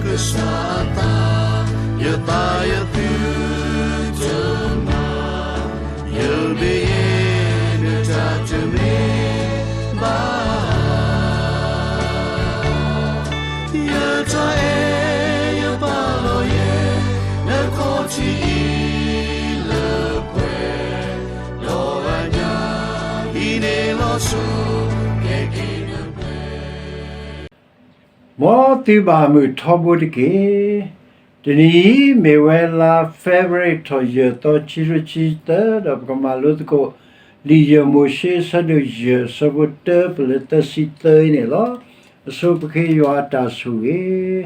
ကစၢ်အသး, ယသးယသုတမၤ, ယမ့ၢ်ယဲ နတၢ်တမ့ၢ်ဘၣ်. ယတၢ်အဲၣ်ယပာ်လီၤယဲ နခီၣ်ထံးအံၤလၢပှဲၤ, ဒီးအညၣ်အံၤန့ၣ်လီၤစိၤ ကဲက့ၤနပှဲၤ မ်သုဘၣ်မုာ်ထီဘိတက့ၢ်. တနံၤအံၤမ့ၢ်ဝဲလါ February ထီၣ်ယဲၢ်သီ ခံကထိခံဆံသၢ ဒီးပကမၤလိသကိး လံာ်ယဲၢ်မိၤၡ့ အဆၢဒိၣ်ယဲၢ် အဆၢဖိတၢ ပလၢသၢဆံသၢအံၤန့ၣ်လီၤ. အဆိပဃ့ယွၤအတၢ်ဆိၣ်ဂ့ၤ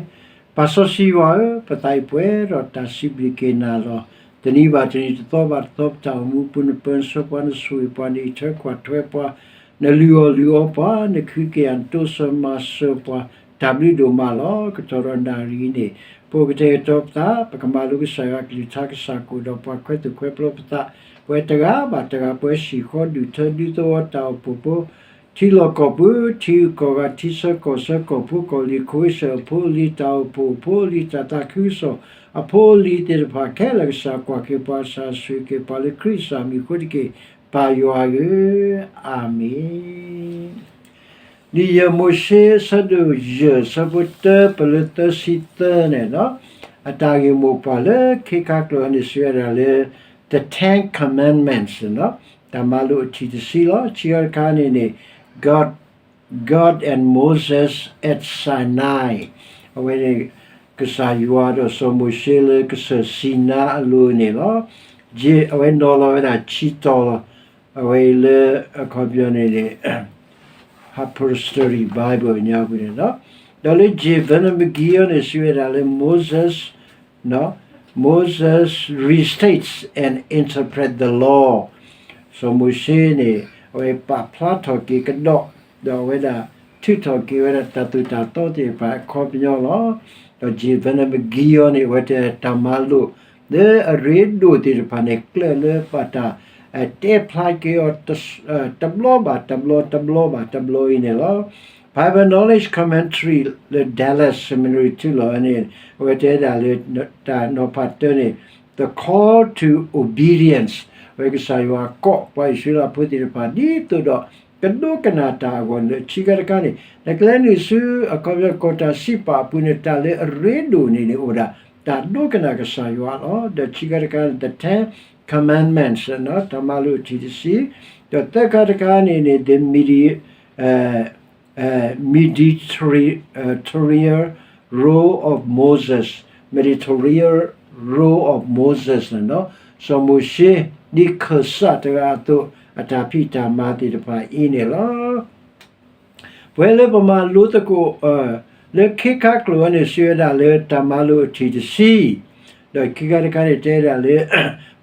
ပၢ်စီဆှံယွၤဧၢ, ပသးအံၤပှဲၤဒီးတၢ်စံးဘျုးက့ၤနၤလီၤ. တနံၤဘၣ်တနံၤ တသီဘၣ်တသီ ပတၢ်အိၣ်မူပူၤ နပၢနဆှၢပှၤ, နဆိၣ်ဂ့ၤပှၤ, နအံးထွဲကွၢ်ထွဲပှၤ, နလုၢ်အီၣ်လုၢ်အီပှၤ, နခုကယာ်နတိစၢၤမၤစၢၤပှၤ, တၢ်ဘျုးဒိၣ်မးလီၤ. ကတီၢ်ဒီးနၣ်ရံၣ်အံၤန့ၣ် ပအိၣ်ကတဲာ်ကတီၤပသး, ပကမၤလိကစၢ်ယွၤအကလုၢ်ကထါ ကစၢ်ကအိၣ်ဒီးပှၤ ခွဲသူၣ်ခွဲပျီပသး, ပဝဲတဂၤဘၣ်တဂၤ ပဝဲဟံၣ်ဃီဒူၣ်ထၢဒူသဝီ တၢ်အိၣ်ဖှိၣ်ဖိ ထံလီၢ်ကီၢ်ပူၤ, ထံဂုၤကီၢ်ဂၤ, ထံဆၢကီၢ်ဆၢ, ကီၢ်ဖိကီၢ်လံၤ, ခိၣ်အ့ၣ်စၢၣ်အဖိအလံၤ, တၢ်အိၣ်ဖှိၣ်အဖိအလံၤ, တၢ်သးခုကစီၣ်အဖိအလံၤသ့ၣ်တဖၣ်ခဲလၢာ် ကစၢ်ကွၢ်က့ၤပှၤ, ကစၢ်ဆိၣ်ဂ့ၤက့ၤပှၤလၢခရံာ်ကစၢ်မံၤအဃိတက့ၢ်, ပၢ်ယွၤဧၢ, အၤမ့ၣ်. လံာ်ယဲၢ်မိၤၡ့ အဆၢဒိၣ်ယဲၢ် အဆၢဖိတၢ ပလၢသၢဆံသၢန့ၣ်, အတၢ်ဂ့ၢ်မိၢ်ပှၢ်လၢခ့ခါကျိာ်န့ၣ် စံးဝဲဒၣ်လၢ The Ten Commandments န့ၣ်, တၢ်မၤလိာ်အထံၣ်တဆံလီၤ. ခံခါတခါန့ၣ်န့ၣ် God, God and Moses at Sinai, အဝဲန့ၣ် ကစၢ်ယွၤဒီးစီၤမိၤၡ့လၢကစၢၢ်စံနါအလိၤန့ၣ်လီၤ. အဝဲနီၤလီၤဝဲဒၣ်ခံတီၤလီၤ. အဝဲအံၤလၢအခီပညီန့ၣ်န့ၣ် Harper Study Bible ညါပူၤန့ၣ်လီၤ. ဒီးလၢ J Vernon McGee အံၤန့ၣ် စံးဝဲဒၣ်လၢ Moses, Moses restates and interprets the law, စီၤမိၤၡ့န့ၣ် အဝဲပာ်ဖျါထီၣ်က့ၤကဒီး, ဒီးအဝဲဒၣ်ထုးထီၣ်က့ၤဝဲဒၣ်တၢ်သိၣ်တၢ်သီသ့ၣ်တဖၣ်အခီပညီလီၤ. ဒီး J Vernon McGee အံၤန့ၣ် အဝဲတဲတၢ်မၤလိာ် လၢအရ့ဒိၣ်သ့ၣ်တဖၣ်န့ၣ် ကျၢၢ်လၢဘၣ်တၢ်တဲဖျါက့ၤအီၤ တဘျီဘၣ်တဘျီ တဘျီဘၣ်တဘျီအံၤန့ၣ်လီၤ. Bible Knowledge Commentary လၢ Dallas Seminary ထံလီၤန့ၣ် အဝဲတဲဒၣ်လၢ တၢ်နီၤဖးတၢန့ၣ် The Call to Obedience, အဝဲကစၢ်ယွၤကိးပှၤအံၣ်စရ့လးဖိသ့ၣ်တဖၣ် ဒ်သိးဒီး ကဒိကနၣ်တၢ်အဂီၢ်န့ၣ်လီၤ. ခံခါတခါန့ၣ် နကလဲၤနုာ်ဆူအခီပညီ ကီၢ်တၢ်စံးပာ်အပူၤန့ၣ် တၢ်လၢအရ့ဒိၣ်န့ၣ်န့ၣ် အိၣ်ဒၣ်တၢ်ဒိကနၣ်ကစၢ်ယွၤလီၤ. ဒီးခံခါတခါန့ၣ် The Ten Commandments န့ၣ် တၢ်မၤလိာ်အထံၣ်တဆံ, ဒီးသၢခါတခါန့ၣ်န့ၣ် the Medi- Mediterranean Role of Moses, Mediterranean Role of Moses န့ၣ်လီၤ. စီၤမိၤၡ့ ဒ်ခၢၣ်စးတဂၤအသိး အတၢ်ဖံးတၢ်မၤသ့ၣ်တဖၣ်အံၤန့ၣ်လီၤ. ပဝဲလၢပမၤလိသကိး လၢခ့ခါကျိာ်ဝဲန့ၣ် စံးဝဲဒၣ်လၢတၢ်မၤလိာ်အထံၣ်တဆံ, ဒီးခံခါတခါန့ၣ် တဲဒၣ်လၢ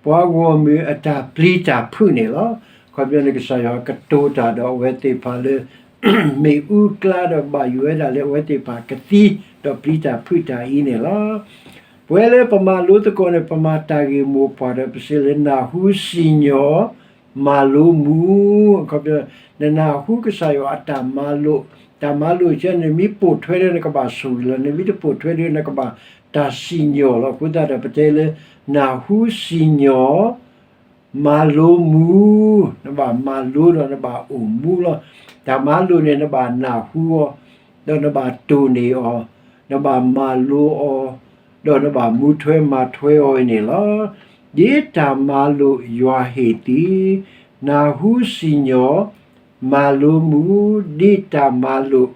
ပှၤဂီၢ်မုၢ်အတၢ်ပျံၤတၢ်ဖုးန့ၣ်လီၤ. အခီပညီန့ၣ် ကစၢ်ယွၤကတိၤတၢ်ဒီးအဝဲသ့ၣ်တဖၣ်လၢ မ့ၣ်အူကျါဒီးဘၣ်ယိၣ်ဝဲဒၣ်လၢအဝဲသ့ၣ်တဖၣ်ကသံ ဒီးပျံၤတၢ်ဖုးတၢ်အံၤန့ၣ်လီၤ. ပဝဲလၢပမၤလိသကိးန့ၣ် ပမၤတၢ်ဂ့ၢ်မိၢ်ပှၢ်ဒီးပစံးလၢနၢ်ဟူစံၣ်ညီၣ် မၤလိမူ, အခီပညီ နနၢ်ဟူကစၢ်ယွၤအတၢ်မၤလိာ်, တၢ်မၤလိာ်ကဲ နမ့ၢ်ပိာ်ထွဲဒီးနကဘၣ်ဆိၣ်ဂ့ၤလီၤ, နမ့ၢ်တပိာ်ထွဲဒီးနကဘၣ်တၢ်စံၣ်ညီၣ်လီၤ. အဃိသတးဒီးပတဲလၢ နၢ်ဟူစံၣ်ညီၣ် မၤလိမူ, နဘၣ်မၤလိဒီးနဘၣ်အိၣ်မူလီၤ. တၢ်မၤလိာ်န့ၣ် နဘၣ်နၢ်ဟူအီၤ, ဒီးနဘၣ်တိၢ်န့ၢ်အီၤ, နဘၣ်မၤလိအီၤ, ဒီးနဘၣ်မူထွဲမၤထွဲအီၤအံၤန့ၣ်လီၤ. ဒ်တၢ်မၤလိာ်ယွၤဟ့ၣ်သု, နၢ်ဟူစံၣ်ညီၣ် မၤလိမူ, ဒ်တၢ်မၤလိာ်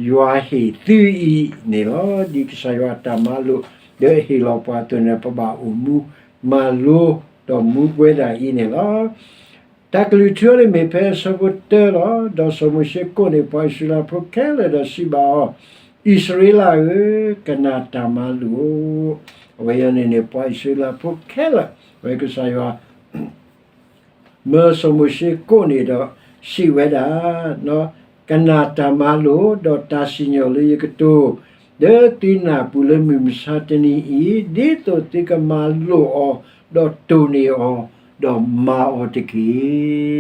ယွၤဟ့ၣ်သုအံၤန့ၣ်လီၤ. ဒ်ကစၢ်ယွၤအတၢ်မၤလိာ် လၢအဟ့ၣ်လီၤပှၤအသိးန့ၣ် ပဘၣ်အိၣ်မူ မၤလိ ဒီးမူပှဲၤဒၣ်အံၤန့ၣ်လီၤ. တၢ်ကလုၢ်ထူန့ၣ်မ့ၢ်ဖဲအဆၢဖိတၢလီၤ. ဒီးစီၤမိၤၡ့ကိးန့ၢ်ပှၤအံၣ်စရ့လးဖိခဲလၢာ်ဒီးစံးဘၣ်အီၤ, အံၣ်စရ့လးဧၢ, ကနၣ်တၢ်မၤလိာ်, အဝဲအံၤန့ၣ်န့ၣ် ပှၤအံၣ်စရ့လးဖိခဲလၢာ် အဝဲကစၢ်ယွၤ မၢစီၤမိၤၡ့ကိးန့ၣ်ဒီးစံးဝဲဒၣ်, ကနၣ်တၢ်မၤလိာ် ဒီးတၢ်စံၣ်ညီၣ်လၢယကတိၤ လၢသုနၢ်ပူၤလၢမုၢ်မဆါတနံၤအံၤ, ဒ်သိးသုကမၤလိာ်အီၤ, ဒီးတိၢ်န့ၢ်အီၤ, ဒီးမၤအီၤတက့ၢ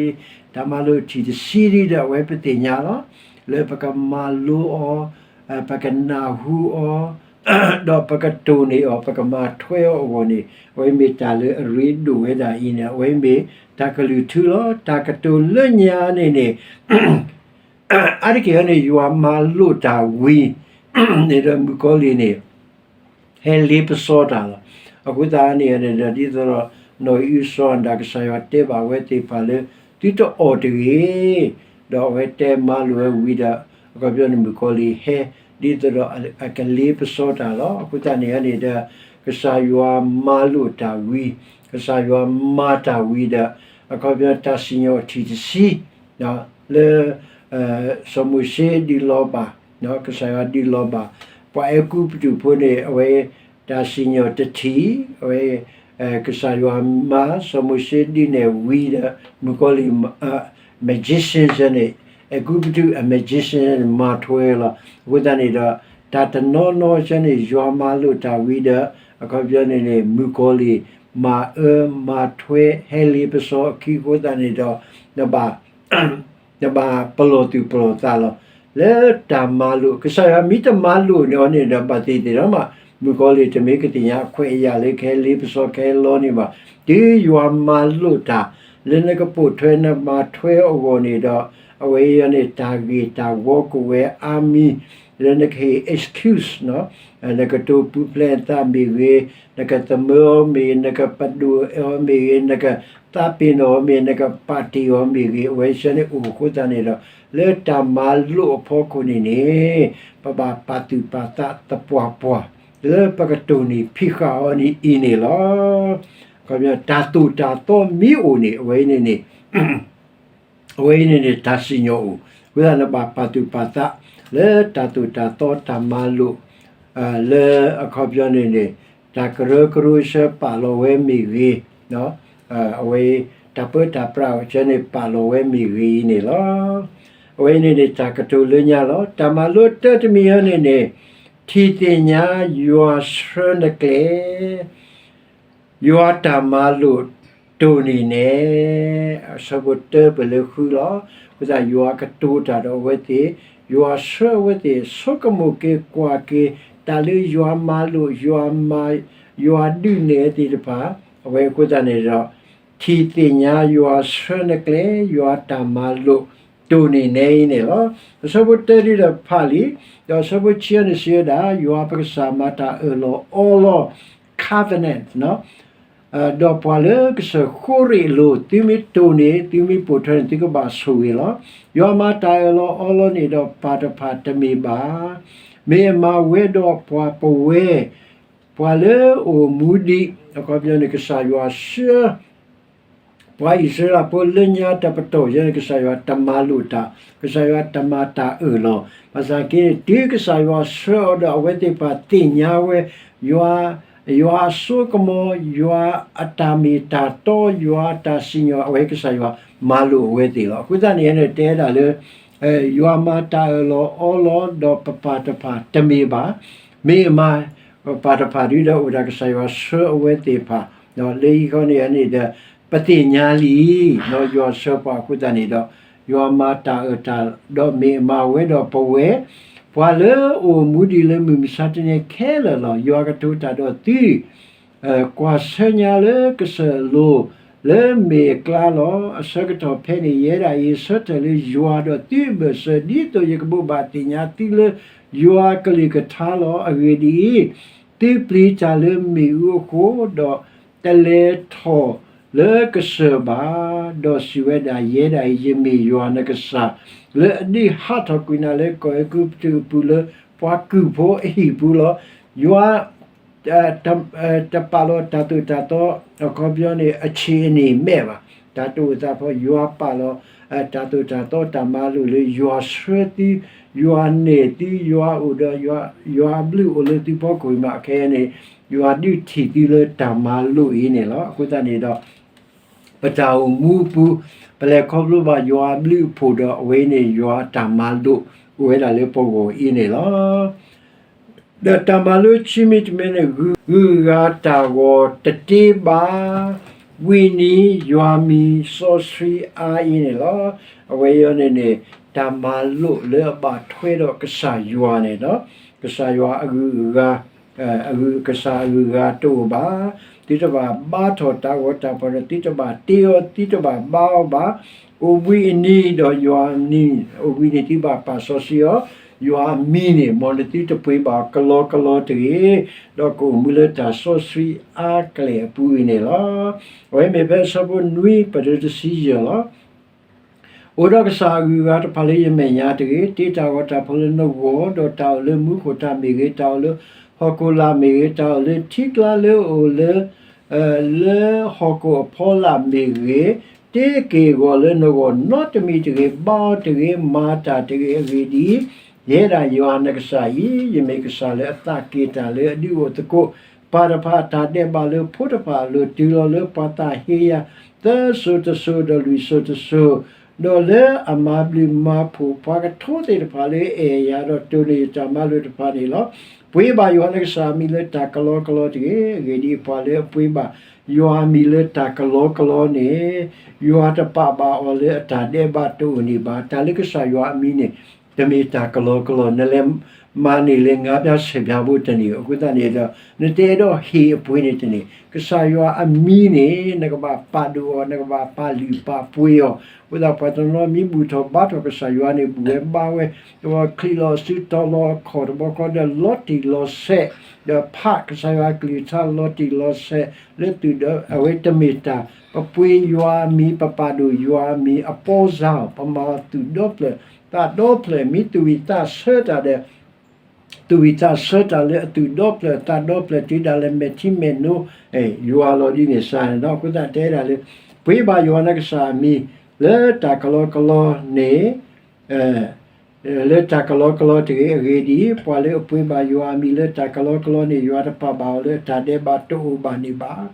်. တၢ်မၤလိာ်ထံၣ်တဆံဒ်ဒီးအဝဲပသ့ၣ်ညါလီၤ. လၢပကမၤလိအီၤ, ပကနၢ်ဟူအီၤ, ဒီးပကတိၢ်န့ၢ်အီၤ ပကမၤထွဲအီၤအဂီၢ်န့ၣ် အဝဲမ့ၢ်တၢ်လၢအရ့ဒိၣ်ဝဲဒၣ်အံၤန့ၣ် အဝဲမ့ၢ်တၢ်ကလုၢ်ထူလီၤ. တၢ်ကတိၤလၢညါန့ၣ်န့ၣ် အါတက့ၢ်န့ၣ် ယွၤမၤလိာ်တၢ်ဝံၤန့ၣ်ဒီး မုၣ်ကီၤလံၢ်န့ၣ် ဟဲလ့ပစီတၢ်လီၤ. အဃိသတးန့ၣ်န့ၣ်ဒီး ဒ်သိးဒီး နီၢ်အံၣ်အုစီၤအၤဒၣ် ကစၢ်ယွၤတဲဘၣ်ဝဲသ့ၣ်တဖၣ်လၢ သုတအီၣ်တဂ့ၤ, ဒီးအဝဲတဲမၤလိာ်ဝဲဝံၤဒီး အခီပညီန့ၣ် မုၣ်ကီၤလံၢ်ဟဲ ဒ်သိးဒီးအကလ့ပစီတၢ်လီၤ. အဃိသတးန့ၣ်န့ၣ်ဒီး ကစၢ်ယွၤမၤလိာ်တၢ်ဝံၤ, ကစၢ်ယွၤမၤတၢ်ဝံၤဒီး အခီပညီတၢ်စံၣ်ညီၣ်ထံၣ်တဆံ လၢ စီၤမိၤၡ့ဒုးလီၤဘၣ်, ကစၢ်ယွၤဒုးလီၤဘၣ် ပှၤအဲၤကူပတူးဖိန့ၣ် အဝဲတၢ်စံၣ်ညီၣ်တထံၣ်, အဝဲ ကစၢ်ယွၤမၤ စီၤမိၤၡ့ဒုးနဲၣ်ဝံၤဒီး မုၣ်ကီၤလံၢ် magician န့ၣ် အဲၤကူပတူးအ magician န့ၣ် မၤထွဲလီၤ. အဃိသတးန့ၣ်ဒီး တၢ်တနီၤနီၤဆၢန့ၣ် ယွၤမၤလိာ်တၢ်ဝံၤဒီး အခီပညီန့ၣ်န့ၣ် မုၣ်ကီၤလံၢ် မၤအၢမၤထွဲ ဟဲလ့ပစီအခံ အဃိသတးန့ၣ်ဒီး နဘၣ် နဘၣ်ပလီၢ်သူၣ်ပလီၢ်သးလီၤ. လၢတၢ်မၤလိာ် ကစၢ်ယွၤမ့ၢ်တမၤလိာ်န့ၢ်အီၤန့ၣ်ဒီး ဘၣ်သ့ၣ်သ့ၣ်ဒီးမး မုၣ်ကီၤလံၢ်တမ့ၢ်ကသ့ၣ်ညါအခွဲးအယာ်လၢကဟဲလ့ပစီကဟဲလီန့ၢ်ဘၣ်. တုၤယွၤမၤလိာ်တၢ် လၢနကပိာ်ထွဲနမၤထွဲအဂီၢ်န့ၣ်ဒီး အဝဲအံၤန့ၣ် တၢ်ဂ့ၢ်တၢ်ဝီကဝဲၤအါမံၤ လၢနကဟ့ၣ် excuse နကတိၤပူၤဖျဲးနသးမ့ၢ်ဂ့ၤ, နကသမၢအီၤမ့ၢ်ဂ့ၤ, နကပဒိၣ်အီၤမ့ၢ်ဂ့ၤ, နကသးပ့ၤနီၣ်အီၤမ့ၢ်ဂ့ၤ, နကပာ်တ့ၢ်အီၤမ့ၢ်ဂ့ၤ, အဝဲဆၢန့ၣ်အိၣ်အဃိသတးန့ၣ်ဒီး လၢတၢ်မၤလိာ်အဖီခိၣ်န့ၣ်န့ၣ် ပဘၣ်ပာ်သူၣ်ပာ်သးသပှၢ်ပှၢ် လၢပကတိၢ်နီၣ်ဖံးဃာ်အီၤန့ၣ်အံၤန့ၣ်လီၤ. တၢ်သိၣ်တၢ်သီမ့ၢ်အိၣ်န့ၣ် အဝဲအံၤန့ၣ်န့ၣ် အဝဲအံၤန့ၣ်န့ၣ် တၢ်စံၣ်ညီၣ်အိၣ်, အဃိသတးနဘၣ်ပာ်သူၣ်ပာ်သး လၢတၢ်သိၣ်တၢ်သီတၢ်မၤလိာ် လၢအခီပညီန့ၣ်န့ၣ် တၢ်ကရၢကရိဆၢပာ်လီၤဝဲမ့ၢ်ဂ့ၤ, အဝဲ တၢ်ပၢတၢ်ပြးအိၣ်ဆၢန့ၣ် ပာ်လီၤဝဲမ့ၢ်ဂ့ၤအံၤန့ၣ်လီၤ. အဝဲအံၤန့ၣ်န့ၣ် တၢ်ကတိၤလၢညါလီၤ. တၢ်မၤလိတၢတမံၤအံၤန့ၣ်န့ၣ် ထံၣ်သ့ၣ်ညါယွၤဆှၢနကျဲ ယွၤတၢ်မၤလိာ်တိၢ်န့ၢ်နဲ အဆၢဖိတၢပၢၢ်လၢဃုလီၤ. အဃိသတး ယွၤကတိၤတၢ်ဒီးအဝဲသ့ၣ်, ယွၤဆှၢအဝဲသ့ၣ် ဆိကမိၣ်က့ၤကွၢ်က့ၤ တၢ်လၢယွၤမၤလိာ် ယွၤမၤ ယွၤဒုးနဲၣ်သ့ၣ်တဖၣ်, အဝဲအဃိသတးန့ၣ်ဒီး ထံၣ်သ့ၣ်ညါယွၤဆှၢနကျဲ ယွၤတၢ်မၤလိာ်တိၢ်န့ၢ်နဲအံၤန့ၣ်လီၤ. အဆၢဖိတၢဒုဒီးဖးလံ, ဒီးအဆၢဖိခံန့ၣ်စံးဝဲဒၣ် ယွၤပကစၢ်မၤတၢ်အၢၣ်လီၤအီလီၤ covenant ဒီးပှၤလၢကစၢၢ်ဃိရ့ၣ်အလိၤ သုမ့ၢ်တိၢ်န့ၢ် သုမ့ၢ်ပိာ်ထွဲန့ၣ် သုကဘၣ်ဆိၣ်ဂ့ၤလီၤ. ယွၤမၤတၢ်အၢၣ်လီၤအီလီၤန့ၣ်ဒီးပၢ်တဖၣ်တမ့ၢ်ဘၣ်. မ့ၢ်အမၤဝဲဒီးပှၤပဝဲ ပှၤလၢအအိၣ်မူဒံး အခီပညီန့ၣ် ကစၢ်ယွၤဆှၢ ပှၤအံၣ်စရ့လးဖိလၢညါတပတီၢ်ယဲန့ၣ် ကစၢ်ယွၤတမၤလိာ်တၢ်, ကစၢ်ယွၤတမၤတၢ်အၢၣ်လီၤ. ဘၣ်ဆၣ်က့န့ၣ် တုၤကစၢ်ယွၤဆှၢအီၤဒီး အဝဲသ့ၣ်တဖၣ်သ့ၣ်ညါဝဲ ယွၤ ယွၤအစိကမီၤ, ယွၤအတၢ်မ့ၢ်တၢ်တီ, ယွၤအတၢ်စံၣ်ညီၣ် အဝဲကစၢ်ယွၤမၤလိာ်အဝဲသ့ၣ်လီၤ. အဃိသတးန့ၣ် တဲဒၣ်လၢ ယွၤမၤတၢ်အၢၣ်လီၤအီလီၤဒီးပပၢ်တဖၣ်တမ့ၢ်ဘၣ်. မ့ၢ်အမၤ ပပၢ်တဖၣ်ဒုဒီးအိၣ်ဒၣ်ကစၢ်ယွၤဆှၢအဝဲသ့ၣ်တဖၣ်, လၢဟံၣ်ဃီန့ၣ်န့ၣ်ဒီး ပသ့ၣ်ညါလံ, ယွၤဆှၢပှၤအဃိသတးန့ၣ်ဒီး ယွၤမၤတၢ်အၢၣ်တၢ်ဒီးမ့ၢ်အမၤဝဲဒီးပဝဲ ပှၤလၢအအိၣ်မူဒံးလၢမုၢ်မဆါတနံၤခဲလၢာ်လီၤ. ယွၤကတိၤတၢ်ဒီးသု ကွၢ်ဆၢညါလၢကစၢၢ်လိၤ လၢမ့ၢ်အကျါလီၤ. အဆၢကတီၢ်ဖဲန့ၣ် ယဲဒၣ်အံၤ ဆၢထၢၣ်လၢယွၤဒီးသုအဘၢၣ်စၢၤ ဒ်သိးယကဘိးဘၣ်သ့ၣ်ညါသုလၢယွၤအကလုၢ်ကထါလီၤ. အဂ့ၢ်ဒ်အံၤ, သုပျံၤတၢ်လၢမ့ၣ်အူအဃိ, ဒီးတလဲၤထီၣ်လၢကစၢၢ်ဘၣ်, ဒီးစံးဝဲဒၣ်, ယဲဒၣ်အံၤ ယမ့ၢ်ယွၤနကစၢ် လၢအဒုးဟးထီၣ်ကွံာ်နၤလၢကီၢ်အဲၤကူပတူးအပူၤ လၢပှၤကုၢ်ဖိအဟံၣ်ပူၤလီၤ. ယွၤ တပာ်လီၤတၢ်သိၣ်တၢ်သီ အခီပညီန့ၣ် အဆံးအနံၣ်မဲာ်ဘၣ်. တၢ်တအိၣ်သးဖီ ယွၤပာ်လီၤ တၢ်သိၣ်တၢ်သီ တၢ်မၤလိာ်လၢယွၤဆှၢသု, ယွၤနဲၣ်သု, ယွၤအိၣ်ဒီး ယွၤအဘျုးအိၣ်လၢသုဖီခိၣ်အံၤမး ခဲအံၤန့ၣ် ယွၤဒုးထံၣ်သုလၢတၢ်မၤလိာ်အံၤန့ၣ်လီၤ. အဃိသတးန့ၣ်ဒီး ပတၢ်အိၣ်မူအပူၤ ပလဲၤခီဖျိဘၣ်ယွၤအဘျုးအဖှိၣ်ဒီး အဝဲန့ၣ်ယွၤအတၢ်မၤလိာ်အိၣ်ဝဲဒၣ်လၢပဂီၢ်အံၤန့ၣ်လီၤ. ဒီးတၢ်မၤလိခံမံၤတမံၤန့ၣ် ဂုၤဂၤတၢ်ဂီၤတတ့ဘၣ်, ဝံၣ်နံၤယွၤမံၤစီဆှံအါအံၤန့ၣ်လီၤ. အဝဲအံၤန့ၣ်န့ၣ် တၢ်မၤလိာ်လၢအဘၣ်ထွဲဒီးကစၢ်ယွၤန့ၣ်ဒီး ကစၢ်ယွၤအဂုၤအဂၤ အဂုၤကစၢ်အဂုၤအဂၤတအိၣ်ဘၣ်. သုတဘၣ်ဘါထီၣ်တၢ်ဂီၤတၢ်ဖီၣ်ဒီး သုတဘၣ်တ့အီၤ သုတဘၣ်ဘါအီၤဘၣ်. အိၣ်ဘှံးအနံၤဒီးယွၤအမံၤ, အိၣ်ဘှံးအနံၤသုဘၣ်ပာ်စီဆှံအီၤ, ယွၤအမံၤန့ၣ် မ်နသုတပှ့ၤဘၣ်အီၤကလီကလီတဂ့ၤ, ဒီးကအိၣ်မူလၢတၢ်စီဆှံအါကလဲာ်အပူၤအံၤန့ၣ်လီၤ. အဝဲမ့ၢ်ဖဲအဆၢဖိနွံ ပတုၤတဆံယဲၢ်လီၤ. အိၣ်ဒီးကစၢ်အဂုၤအဂၤတဖၣ်လၢယမဲာ်ညါတဂ့ၤ, တ့တၢ်ဂီၤတၢ်ဖီၣ်လၢနဂီၢ်, ဒီးတၢ်အိၣ်လၢမူခိၣ်တၢ်မ့ၢ်ဂ့ၤ, တၢ်အိၣ်လၢဟီၣ်ခိၣ်လာ်မ့ၢ်ဂ့ၤ, တၢ်အိၣ်လၢထံကျါလၢအိၣ်လၢ လၢဟီၣ်ခိၣ်အဖီလာ်မ့ၢ်ဂ့ၤ, တ့က့ၤအဂီၢ်လၢနဂီၢ်နီတမံၤတဂ့ၤ, ဘါအီၤတဂ့ၤ, မၤတၢ်တဂ့ၤ. အဂ့ၢ်ဒ်အံၤ, ယဲဒၣ်ယွၤနကစၢ်အံၤ, ယမ့ၢ်ကစၢ်လၢအသးက့ၤတၢ်လၢအဒုးအိၣ်သကိး ပၢ်တဖၣ်အတၢ်ဒဲးဘးလၢဖိတဖၣ်အလိၤ, တုၤလီၤလၢပှၤသးဟ့ယၤ သၢစိၤတစိၤ, ဒီးလွံၢ်စိၤတစိၤ, ဒီးလၢအမၤဘျုးမၤဖှိၣ်ပှၤကထိသ့ၣ်တဖၣ်လၢအဲၣ်ယၤ, ဒီးတိၢ်န့ၢ်ယတၢ်မၤလိာ်တဖၣ်န့ၣ်လီၤ. ပှ့ၤဘၣ်ယွၤနကစၢ်အမံၤလၢတၢ်ကလီကလီတဂ့ၤ. အဂ့ၢ်ဒ်အံၤ, ပှၤလၢအပှ့ၤဘၣ်ယွၤအမံၤလၢတၢ်ကလီကလီန့ၣ်, ယွၤတပာ်ဘၣ်အီၤလၢအတၢ်ဒဲးဘးတအိၣ်န့ၣ်ဘၣ်. တၢ်လၢကစၢ်ယွၤအမံၤန့ၣ် တမ့ၢ်တၢ်ကလီကလီ, နလဲၤမၤန့ၢ်လၢငါးပြားဆယ်ပြားဖိတန့ၢ်, အဃိသတးန့ၣ်ဒီး နတအဲၣ်ဒိးဟ့ၣ်အပှ့ၤန့ၣ်တန့ၢ်. ကစၢ်ယွၤအမံၤန့ၣ် နကဘၣ်ပာ်ဒိၣ်အီၤ, နကဘၣ်ပာ်လုၢ်ပာ်ပှ့ၤအီၤ. အဃိသတး ပှၤတနီၤမ့ၢ်ဘူၣ်ထီၣ်ဘါထီၣ်ကစၢ်ယွၤန့ၣ် ဘူၣ်ဝဲဘါဝဲ, ဒီးချံးလီၤအစုတီၤလီၤအခီၣ်တဘျီဃီဒီး လီၤတံၢ်လီၤဆဲး, ဒီးဖးကစၢ်ယွၤအကလုၢ်ကထါလီၤတံၢ်လီၤဆဲး လၢသုးဒီး အဝဲတမ့ၢ်တၢ်, ပပှ့ၤယွၤအမံၤ, ပပာ်ဒိၣ်ယွၤအမံၤအပီစါ, ပမၤအီၤသူၣ်ဒီဖျၢၣ် သးဒီဖျၢၣ်, မ့ၢ်သူၣ်ဝံၣ်သးဆၢတၢ်ဒီး သူၣ်ဝံၣ်သးဆၢတၢ်လၢအသူၣ်ဒီဖျၢၣ်သးဒီဖျၢၣ် တုၤဒၣ်လဲာ်မဲာ်ထံမဲာ်နိ ယွၤလီၤဒ်န့ၣ်စ့ၢ်န့ၣ်လီၤ. အဃိသတးတဲဒၣ်လၢ ပှ့ၤဘၣ်ယွၤနကစၢ်အမံၤ လၢတၢ်ကလီကလီန့ၣ် လၢတၢ်ကလီကလီတဂ့ၤ. အဂ့ၢ်ဒ်အံၤ, ပှၤလၢအပှ့ၤဘၣ်ယွၤအမံၤလၢတၢ်ကလီကလီန့ၣ် ယွၤတပာ်ဘၣ်အီၤလၢအတၢ်ဒဲးဘးတအိၣ်ဘၣ်န့ၣ်ဘၣ်.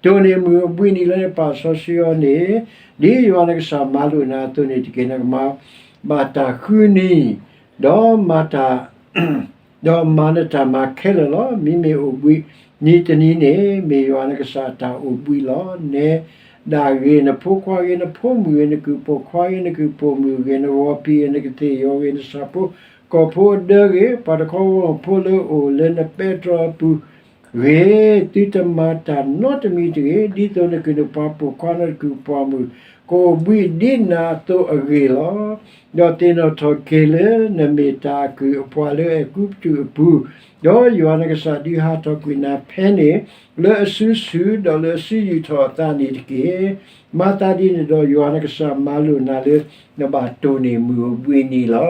တိၢ်န့ၢ်မုၢ်အိၣ်ဘှံးနံၤလၢနပာ်စီဆှံအီၤန့ၣ်, ဒ်ယွၤနကစၢ်မၤလိာ်နၤအသိးန့ၣ်တက့ၢ်. နကမၤဘၣ်တၢ်ဃုနံၤ, ဒီးမၤတၢ် ဒီးမၤနတၢ်မၤခဲလၢာ်လီၤ. မ့မ့ၢ်အိၣ်ဘှံးနံၤတနံၤန့ၣ် မ့ၢ်ယွၤနကစၢ်အတၢ်အိၣ်ဘှံးလီၤ. နဲဒၣ်ဂ့ၤ, နဖိခွါဂ့ၤ, နဖိမုၣ်ဂ့ၤ, နကုၢ်ပိာ်ခွါဂ့ၤ, နကုၢ်ပိာ်မုၣ်ဂ့ၤ, နဂီၤဖံးဂ့ၤ, နကသ့ၣ်ယီၤဂ့ၤ, နဆၣ်ဖိကီၢ်ဖိအဒၢဂ့ၤ, ပှၤတခီဂီၤဖိလၢအိၣ်လၢနပဲတြီအပူၤ ဂ့ၤ, သုတမၤတၢ်နီတမံၤတဂ့ၤ. ဒ်သိးနကုၢ်နပှၤပိာ်ခွါ နကုၢ်ပှၤမုၣ် ကအိၣ်ဘှံးဒ်နၤအသိးအဂ့ၢ်လီၤ. ဒီးသ့ၣ်နီၣ်ထီၣ်က့ၤလၢနမ့ၢ်တၢ်အကုၢ်အပှၤလၢအဲၤကူပတူးအပူၤ, ဒီးယွၤနကစၢ်ဒုးဟးထီၣ်ကွံာ်နၤဖဲန့ၣ် လၢအစုဆူၣ်, ဒီးလၢအစုယုၢ်ထီၣ်အသးန့ၣ်တက့ၢ်. မၤသးဒ်န့ၣ်ဒီး ယွၤနကစၢ်မၤလိာ်နၤလၢ နဘၣ်တိၢ်န့ၢ်မုၢ်အိၣ်ဘှံးနံၤလီၤ.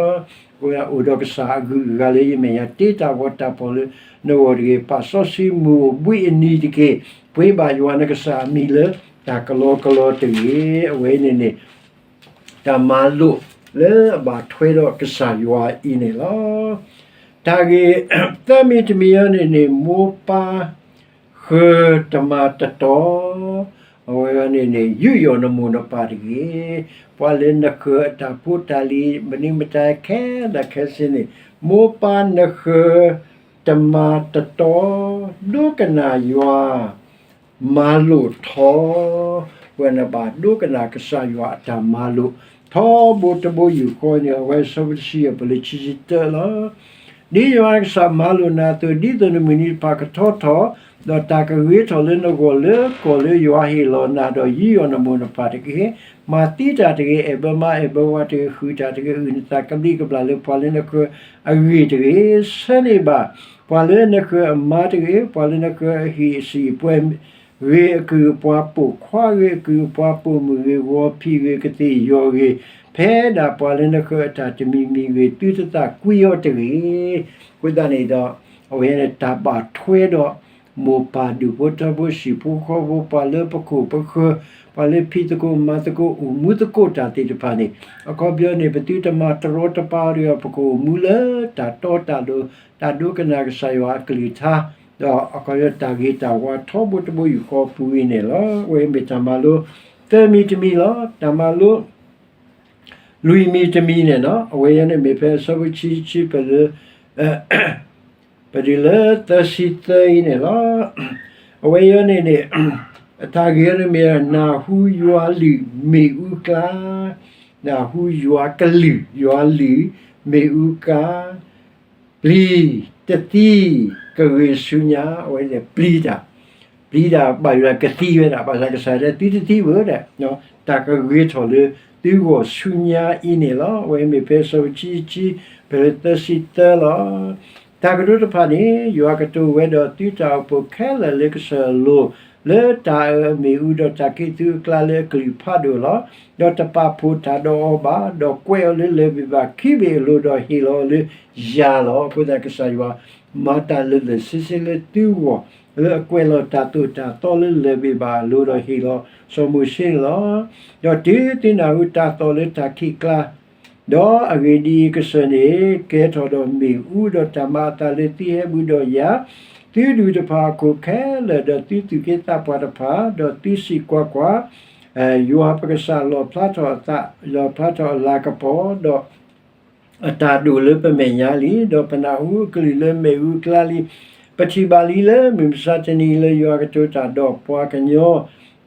အဃိအိၣ်ဒီးကစၢ်အဂုၤအဂၤလၢယမဲာ်ညါ တ့တၢ်ဂီၤတၢ်ဖီၣ်လၢနဂီၢ်တဂ့ၤ, ပာ်စီဆှံမုၢ်အိၣ်ဘှံးအနံၤတက့ၢ်. ပှ့ၤဘၣ်ယွၤနကစၢ်အမံၤလၢတၢ်ကလီကလီတဂ့ၤ. အဝဲန့ၣ်န့ၣ် တၢ်မၤလိာ်လၢအဘၣ်ထွဲဒီးကစၢ်ယွၤအံၤန့ၣ်လီၤ. တၢ်ဂ့ၢ်သၢမံၤတမံၤအံၤန့ၣ်န့ၣ် မိၢ်ပၢ်ဃၢၤတမၤတတီၤ, အဝဲန့ၣ်န့ၣ် ယူးယီၣ်နမိၢ်နပၢ်တဂ့ၤ. ပှၤလၢနဃၢၤအတၢ်ဖိတၢ်လံၤ မနုၤမတၤခဲလၢာ်ခဲဆ့န့ၣ် မိၢ်ပၢ်နဃၢၤတမၤတတီၤ, ဒိကနၣ်ယွၤ မၤလိာ်ထီၣ်, ပှၤနဘၣ်ဒိကနၣ်ကစၢ်ယွၤအတၢ်မၤလိာ် ထီဘိတဘိယူၢ်ဃီန့ၣ် အဝဲအဆၢဖိတဆံယဲၢ် ပလၢခံဆံတၢလီၤ. ဒ်ယွၤနကစၢ်မၤလိာ်နၤအသိး, ဒ်သိးနမုၢ်နံၤတဖၣ်ကထီထီၣ်, ဒီးတၢ်ကဂ့ၤထီၣ်လၢနဂီၢ်လၢကီၢ်လၢယွၤဟ့ၣ်လီၤနၤဒီး ယူးယီၣ်နမိၢ်နပၢ်တက့ၢ်. မၤသံတၢ်တဂ့ၤ, အဲၣ်ဘၢမါအဲၣ်ဘၢဝၤတဂ့ၤ, ဟုၣ်တၢ်တဂ့ၤ, အုၣ်နသးကဘျံးကဘျၣ်လၢပှၤလၢနဃၢၤအဂ့ၢ်တဂ့ၤ. ဆၢန့ၢ်ဘၣ် ပှၤလၢနဃၢၤအမါတဂ့ၤ, ပှၤလၢနဃၢၤအဟံၣ်အစံာ်အပှဲၤဂ့ၤ, အကုၢ်အပှၤပိာ်ခွါဂ့ၤ, အကုၢ်အပှၤပိာ်မုၣ်ဂ့ၤ, ဂီၤဖံးဂ့ၤ, ကသ့ၣ်ယီၤဂ့ၤ, ဖဲဒၣ်ပှၤလၢနဃၢၤအတၢ်တမံၤမံၤဂ့ၤ, သုတသးကွံအီၤတဂ့ၤ. အဃိသတးန့ၣ်ဒီး အဝဲန့ၣ်တၢ်ဘၣ်ထွဲဒီး မိၢ်ပၢ်ဒူၣ်ဖိထၢဖိ ဟံၣ်ဖိဃီဖိ, ပှၤလၢပခိၣ်ပဃၢၤ, ပှၤလၢဖံးသကိးမၤသကိး အိၣ်မူသကိးတၢ်သ့ၣ်တဖၣ်န့ၣ်, အခီပညီန့ၣ် ပသုတမၤတရီတပါတဂ့ၤ, ပကအိၣ်မူလၢတၢ်တီတၢ်လိၤ, တၢ်ဒိကနၣ်ကစၢ်ယွၤအကလုၢ်ကထါ, ဒီးအခီပညီတၢ်ဂ့ၤတၢ်ဝါထီဘိတဘိယူၢ်ဃီပူၤအံၤန့ၣ်လီၤ. အဝဲမ့ၢ်တၢ်မၤလိ သၢမံၤတမံၤလီၤ. တၢ်မၤလိ လွံၢ်မံၤတမံၤန့ၣ်လီၤ. အဝဲအံၤန့ၣ်မ့ၢ်ဖဲအဆၢဖိဆံဆံ ပလၢ ပတုၤလၢသၢဆံသၢအံၤန့ၣ်လီၤ. အဝဲအံၤန့ၣ်န့ၣ် အတၢ်ဂ့ၢ်န့ၣ်မ့ၢ် နၢ်ဟူယွၤလုၢ်မ့ၣ်အူကျါ, နၢ်ဟူယွၤကလုၢ်, ယွၤလုၢ်မ့ၣ်အူကျါ, ပျံၤတသံ ကဂ့ၤဆူညါ အဝဲန့ၣ်ပျံၤတၢ်, ပျံၤတၢ်ဘၣ်ယိၣ်ဒၣ်ကသံဝဲဒၣ်, ဘၣ်ဆၣ်ကစၢ်ယွၤတဲသုတသံဘၣ်ဒီး တၢ်ကဂ့ၤထီၣ်လၢသုဂီၢ်ဆူညါအံၤန့ၣ်လီၤ. အဝဲမ့ၢ်ဖဲအဆၢဖိခံဆံခံ ဖဲလၢသၢဆံသၢလီၤ. တၢ်ကတိၤတဖၣ်န့ၣ် ယွၤကတိၤဝဲဒီးသုတၢ်အိၣ်ဖှိၣ်ခဲလၢာ်လၢကစၢၢ်အလိၤ, လၢတၢ်အၢအမ့ၣ်အူဒီးတၢ်ခ့သူအကျါလၢအကလုၢ်ဖးဒိၣ်လီၤ. ဒီးတပာ်ဖှိၣ်တၢ်ဒီးအီၤဘၣ်, ဒီးကွဲးအီၤလၢလၢၢ်ဘ့ၣ်ဘၣ်ခံဘ့ၣ်အလိၤ, ဒီးဟ့ၣ်လီၤအီၤလၢယၤလီၤ. အဃိသတး ကစၢ်ယွၤမၤတၢ်လၢာ်လၢာ်ဆ့ဆ့လၢသုဂီၢ်, လၢအကွဲးလီၤတၢ်သိၣ်တၢ်သီလၢလၢၢ်ဘ့ၣ်ဘၣ်အလိၤ, ဒီးဟ့ၣ်လီၤစီၤမိၤၡ့န့ၣ်လီၤ. ဒီးတုၤသုနၢ်ဟူတၢ်သီၣ်လၢတၢ်ခံးကျါ ဒီးအဂ့ၢ်ဒ်အံၤ, ကစၢၢ်န့ၣ်ကဲထီၣ်ဒီးမ့ၣ်အူ, ဒီးတၢ်မၤအသးလၢသုဟဲဘူးဒီးယၤ, သုဒူၣ်တဖၣ်အခိၣ်ခဲလၢာ်, ဒီးသုသူၣ်က့သးပှၢ်တဖၣ်, ဒီးသုစံး, ကွၢ်ကွၢ်, ယွၤပကစၢ်လီၣ်ဖျါထီၣ်အသး, လီၣ်ဖျါထီၣ်အလၤကပီၤ, ဒီး အတၢ်ဒိၣ်လၢပမဲာ်ညါလံ, ဒီးပနၢ်ဟူအကလုၢ်လၢမ့ၣ်အူအကျါလံ. ပထံၣ်ဘၣ်လံလၢမုၢ်မဆါတနံၤအံၤလၢယွၤကတိၤတၢ်ဒီးပှၤကညီ,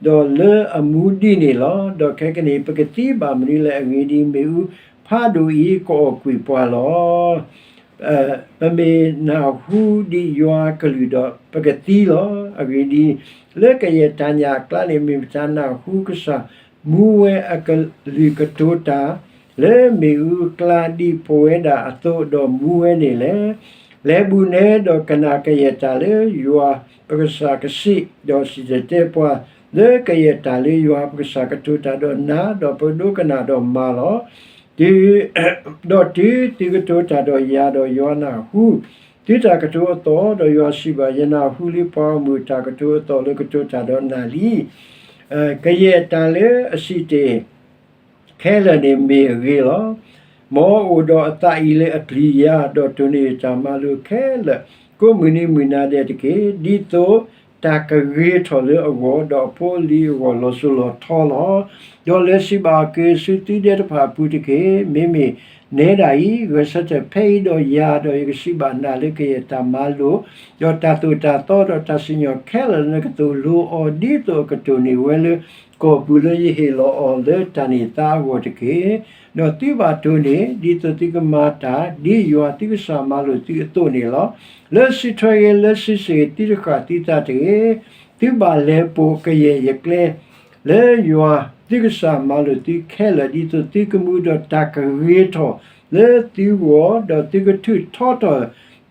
ဒီးလၢအမူဒံးန့ၣ်လီၤ. ဒီးခဲကနံၣ်အံၤ ပကသံဘၣ်မနုၤလဲၣ်. အဂ့ၢ်ဒ်အံၤ, မ့ၣ်အူဖးဒိၣ်အံၤ ကအီၣ်ကွံာ်ပှၤလီၤ. ပမ့ၢ်နၢ်ဟူဒံးယွၤအကလုၢ်ဒီး ပကသံလီၤ. အဂ့ၢ်ဒ်အံၤ, လၢကယဲၢ်တၢ်ညၣ်အကျါန့ၣ် မ့ၢ်မတၤနၢ်ဟူကစၢ်မူဝဲအကလုၢ်ကတိၤတၢ် လၢမ့ၣ်အူအကျါဒ်ပဝဲဒၣ်အသိး, ဒီးမူဝဲန့ၣ်လဲၣ်. လဲၤဘူးနဲဒီးကနၣ်ကယဲၢ်တၢ်လၢယွၤပကစၢ်ကစံး, ဒီးစံၣ်တဲၤတဲပှၤလၢကယဲၢ်တၢ်လၢယွၤပကစၢ်ကတိၤတၢ်ဒီးနၤ, ဒီးပကဒိကနၣ်ဒီးမၤလီၤ. ဒီးတုၤသုကတိၤတၢ်ဒီးယၤ, ဒီးယွၤနၢ်ဟူသုတၢ်ကတိၤအသီၣ်, ဒီးယွၤစံးဘၣ်, ယနၢ်ဟူလံပှၤဂီၢ်မုၢ်အတၢ်ကတိၤအသီၣ်လၢကတိၤတၢ်ဒီးနၤလံ. ကယဲၢ်တၢ်လၢအစံးတ့ၢ်ခဲလၢာ်န့ၣ်မ့ၢ်အဂ့ၤလီၤ. မ်အအိၣ်ဒီးအသးအံၤလၢအပျံၤယၤ, ဒီးတိၢ်န့ၢ်ယတၢ်မၤလိာ်ခဲလၢာ် ကိးမုၢ်နံၤမုၢ်နၤဒဲးတက့ၢ်. ဒ်သိးတၢ်ကဂ့ၤထီၣ်လၢအဂီၢ်, ဒီးအဖိအလံၤအဂီၢ်လီၤစိၤလီၤထီလီၤ. ဒီးလဲၤစံးဘၣ်အီၤ, က့ၤဆူသုဒဲတဖၣ်အပူၤတက့ၢ်. မ့မ့ၢ်နဲဒၣ်အံၤ, ဂဲၤဆၢထၢၣ်ဖဲအံၤဒီးယၤ, ဒီးယကစံးဘၣ်နၤလၢကယဲၢ်တၢ်မၤလိာ်, ဒီးတၢ်သိၣ်တၢ်သီ, ဒီးတၢ်စံၣ်ညီၣ်ခဲလၢာ်လၢနကသိၣ်လိအီၤ, ဒ်သိးအကတိၢ်န့ၢ်ဝဲလၢကီၢ်ပူၤလၢယဟ့ၣ်လီၤအီၤလၢတၢ်န့ၢ်သါအဂီၢ်တက့ၢ်. ဒီးသုဘၣ်တိၢ်န့ၢ်, ဒ်သိးသုကမၤတၢ်ဒ်ယွၤသုကစၢ်မၤလိာ်သုအသိးန့ၣ်လီၤ. လၢစုထွဲဂ့ၤ, လၢစုစ့ၣ်ဂ့ၤ, သုတဃၣ်သုသးတဂ့ၤ. သုဘၣ်လဲၤပိာ်ကယဲၢ်ယကျဲ လၢယွၤသုကစၢ်မၤလိာ်သုခဲလၢာ်, ဒ်သိးသုကမူဒီးတၢ်ကဂ့ၤထီၣ်လၢသုဂီၢ်, ဒီးသုကထုးထီထီၣ်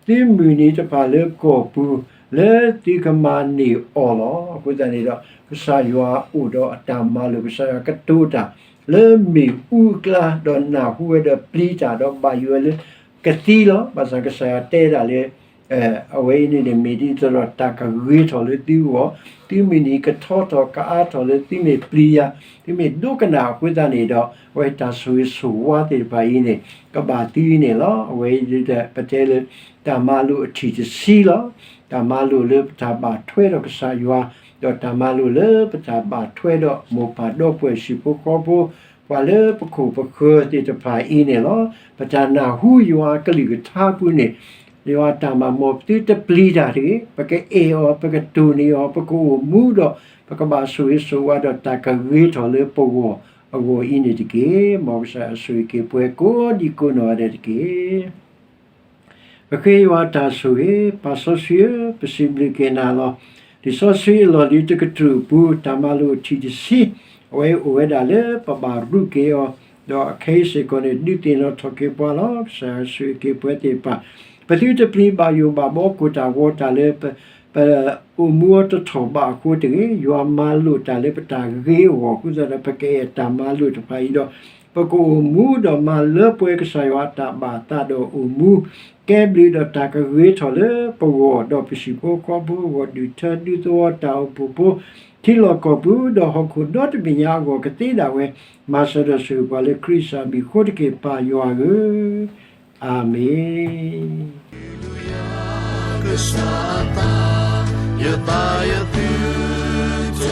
သုမုၢ်နံၤတဖၣ်လၢကီၢ်ပူၤ လၢသုကမၤန့ၢ်အီၤလီၤ. အဃိသတးန့ၣ်ဒီး ကစၢ်ယွၤအိၣ်ဒီးအတၢ်မၤလိာ်, ကစၢ်ယွၤကတိၤတၢ်လၢမ့ၣ်အူအကျါ, ဒီးနၢ်ဟူဝဲဒီးပျံၤတၢ်, ဒီးဘၣ်ယိၣ်ဝဲလၢကသံလီၤ. ဘၣ်ဆၣ်ကစၢ်ယွၤတဲဒၣ်လၢ အဝဲအံၤန့ၣ်န့ၣ် မ့ၢ်ဒ်သိးဒီးတၢ်ကဂ့ၤထီၣ်လၢသုဂီၢ်, သုမုၢ်နံၤကထီထီၣ်ကအါထီၣ်လၢသုမ့ၢ်ပျံၤယၤ, သုမ့ၢ်ဒိကနၣ်အဃိသတးန့ၣ်ဒီး အဝဲတၢ်ဆိၣ်ဂ့ၤဆိၣ်ဝါသ့ၣ်တဖၣ်အံၤန့ၣ် ကဘၣ်သုအံၤန့ၣ်လီၤ. အဝဲအံၤဒ်ပတဲလၢ တၢ်မၤလိာ်အထံၣ်တဆံလီၤ. တၢ်မၤလိာ်လၢပတၢ်ဘၣ်ထွဲဒီးကစၢ်ယွၤ, ဒီးတၢ်မၤလိာ်လၢပတၢ်ဘၣ်ထွဲဒီးမိၢ်ပၢ်ဒီပုၢ်ဝဲၢ်ဟံၣ်ဖိဃီဖိ ပှၤလၢပခိၣ်ပဃၢၤသ့ၣ်တဖၣ်အံၤန့ၣ်လီၤ. ပတၢ်နၢ်ဟူယွၤအကလုၢ်ကထါပူၤန့ၣ် ယွၤတၢ်မၤမီၢ်ပသုတပျံၤတၢ်တဂ့ၤ. ပကအဲၣ်အီၤ, ပကတိၢ်န့ၢ်အီၤ, ပကအိၣ်မူဒီး ပကဘၣ်ဆိၣ်ဂ့ၤဆိၣ်ဝါဒီးတၢ်ကဂ့ၤထီၣ်လၢပဂီၢ်အဂီၢ်အံၤန့ၣ်တက့ၢ်. မ်ကစၢ်ယွၤဆိၣ်ဂ့ၤက့ၤပှၤကိးဒံကိးနီၢ်ဂၤဒဲးတက့ၢ်. ပဃ့ယွၤတၢ်ဆိၣ်ဂ့ၤ, ပၢ်စီဆှံဧၢ, ပစံးဘျုးက့ၤနၤလီၤ. လံာ်စီဆှံအလီၢ်လံၤတကတြူၢ်အပူၤ တၢ်မၤလိာ်အထံၣ်တဆံ, အဝဲအိၣ်ဝဲဒၣ်လၢပဘၣ်ရူးက့ၤအီၤ, ဒီးအခဲအံၤစ့ၢ်ကီးန့ၣ် ဒုးသ့ၣ်နီၣ်ထီၣ်က့ၤပှၤလီၤ. ကစၢ်ယွၤဆိၣ်ဂ့ၤက့ၤပှၤသ့ၣ်တဖၣ်, ပသုတပျံၤဘၣ်ယိၣ်ဘၣ်ဘီကိၢ်တၢ်ဂီၤတၢ်လၢ ပအိၣ်မူအီၤတထီၣ်ဘးအဃိတဂ့ၤ, ယွၤမၤလိာ်တၢ်လၢပတၢ်ဂ့ၤအဂီၢ်အဃိသတးဒီး ပကအဲၣ်တၢ်မၤလိာ်တဖၣ်အံၤဒီး ပကအိၣ်မူဒီးမၤလၢပှဲၤကစၢ်ယွၤအတၢ်ဘၣ်အသးဒီးအိၣ်မူ ကဲဘျုးဒီးတၢ်ကဂ့ၤထီၣ်လၢပဂီၢ်, ဒီးပဟံၣ်ဖိဃီဖိအဂီၢ်, ဒူၣ်ထၢဒူသဝီတၢ်အိၣ်ဖှိၣ်ဖိ ထံလီၢ်ကီၢ်ပူၤ, ဒီးဟီၣ်ခိၣ်ဒီတဘ့ၣ်ညါအဂီၢ်ကသ့ဒၣ်ဝဲ, မၤစၢၤဒီးဆိၣ်ဂ့ၤပှၤလၢခရံာ်အမံၤအဃိတက့ၢ်, ပၢ်ယွၤဧၢ, အၤမ့ၣ်. ကစၢ်အသး, ယသးယသုတ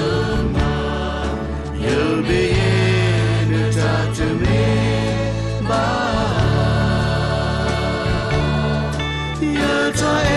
မၤ, ယဘျုးယဲနတၢ်တမ့ၢ်ဘၣ်, ယတၢ်